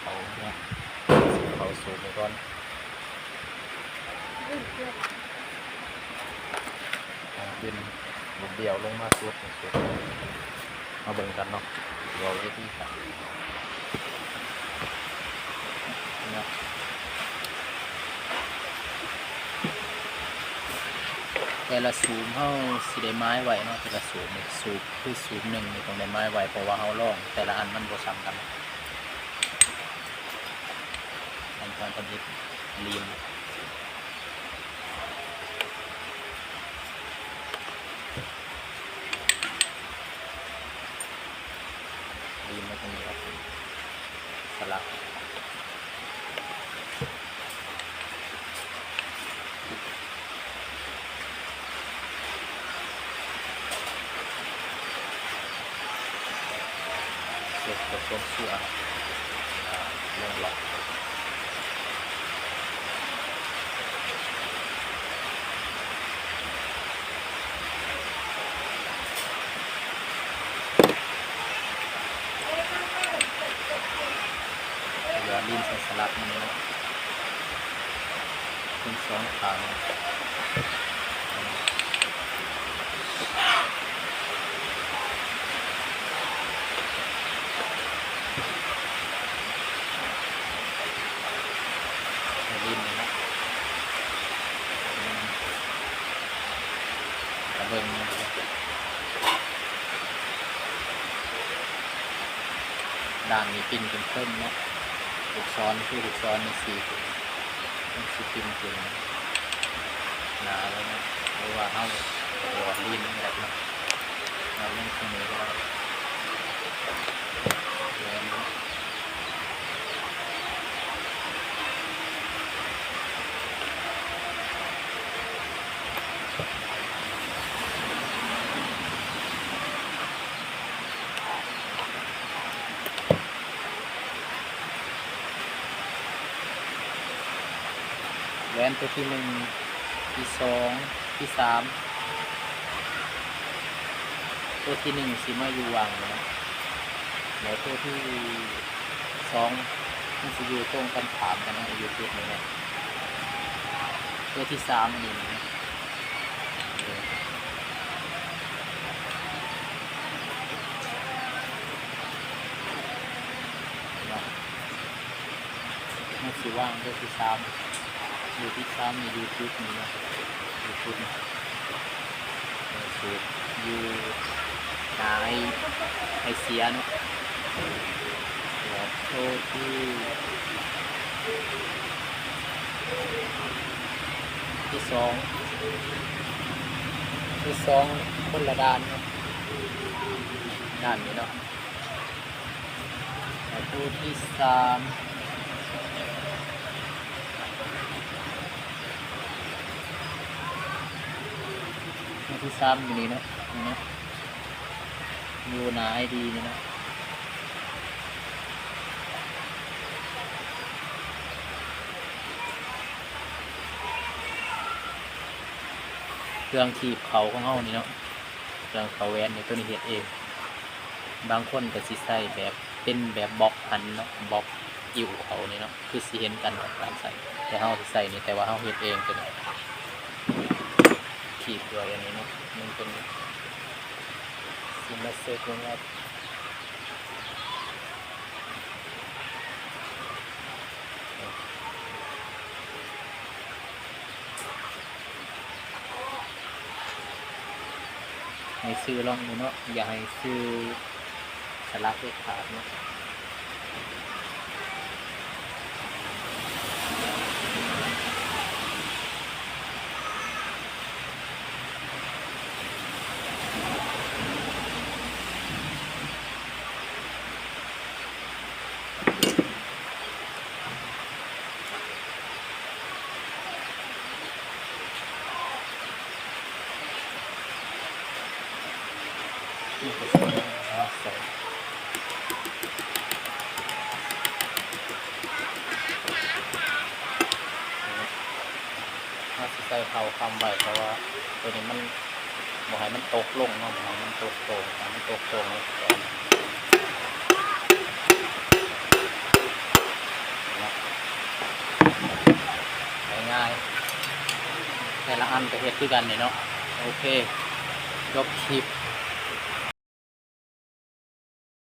ເຂົ້າເນາະ ເຂົ້າສູດໄວ້ກ່ອນ ເອົາຂຶ້ນ ເອົາດຽວລົງມາສຸດ ສຸດ ມາເບິ່ງກັນເນາະ ເວົ້າວິທີການເນາະ ແຕ່ລະສູບເຮົາຊິໄດ້ໝາຍໄວ້ເນາະ ແຕ່ລະສູບນີ້ ສູບຄືສູບໜຶ່ງນີ້ຕ້ອງໄດ້ໝາຍໄວ້ ເພາະວ່າເຮົາລອງແຕ່ລະອັນມັນບໍ່ສ່ຳກັນ ຂັ້ນຕອນທຳອິດ ລີ້ນ ລີ້ນມາຕົງນີ້ ສະຫຼັກ ເຊັກເພື່ອຄວາມຊົ່ວ ອ່າ ລົງລັອກ ເວລາຫຼິ້ນໃສ່ສະຫຼັກນີ້ເນາະ ເປັນສອງຂ້າງ ໃຫ້ຫຼິ້ນນີ້ເນາະ ກະເບິ່ງ ດ້ານນີ້ປິ່ນຂຶ້ນເທິງເນາະ ລູກສອນຄືລູກສອນຈັ່ງຊີ້ ມັນຊິປິ່ນຂຶ້ນໜ້າເລີຍເນາະ ຫຼືວ່າເຮົາຫຼອດລີ້ນໄດ້ເນາະ ເຮົາລົງຕົງນີ້ກໍໄດ້ ແມ່ນ. ແຫວນຕົວທີໜຶ່ງ ທີສອງ ທີສາມ ຕົວທີໜຶ່ງຊິມາຢູ່ຫວ່າງນີ້ເນາະ ແລ້ວຕົວທີສອງມັນຊິຢູ່ຕົງກັນຂ້າມກັນເນາະ ຢູ່ຈຸດນີ້ເນາະ ຕົວທີສາມນີ້ເນາະ ເນາະ. ມັນຊິວາງຕົວທີສາມ ຕົວທີສາມນີ້ຢູ່ຈຸດນີ້ເນາະ ຢູ່ຈຸດນີ້ ເອີ ສູດຢູ່ໜ້າໄອເສຍເນາະ ແລ້ວໂຕທີ່ ທີ່ສອງ ທີ່ສອງຄົນລະດ້ານເນາະ ດ້ານນີ້ເນາະ. ປະຕູທີສາມ ປະຕູທີສາມຢູ່ນີ້ເນາະ ນີ້ເນາະ ຢູ່ໜ້າໄອດີນີ້ເນາະ. ເຄື່ອງຄີບເຂົ້າຂອງເຮົານີ້ເນາະ ເຄື່ອງເຂົ້າແຫວນນີ້ ໂຕນີ້ເຮັດເອງ. ບາງຄົນກໍຊິໃຊ້ແບບ ເປັນແບບບລັອກຫັ້ນເນາະ ບລັອກ ອິ້ວເຂົ້ານີ້ເນາະ ຄືຊິເຫັນກັນເນາະ ການໃຊ້ ແຕ່ເຮົາຊິໃຊ້ນີ້ ແຕ່ວ່າເຮົາເຮັດເອງໂຕນີ້ ຄີບດ້ວຍອັນນີ້ເນາະ ມັນເປັນ ຊິມາເຊັກເບິ່ງວ່າ ໃຫ້ຊື່ລອງດູເນາະ ຢ່າໃຫ້ຊື່ສະຫຼັກເດັດຂາດເນາະ. ເຮົາຊິໃສ່ເຂົ້າຄ້ຳໄວ້ ເພາະວ່າໂຕນີ້ມັນ ບໍ່ໃຫ້ມັນຕົກລົງເນາະ ບໍ່ໃຫ້ມັນຕົກໂຕງ ຖ້າມັນຕົກໂຕງແລ້ວ ແຕ່ລະອັນກໍເຮັດຄືກັນນີ້ເນາະ. ໂອເຄ ຈົບຄລິບ.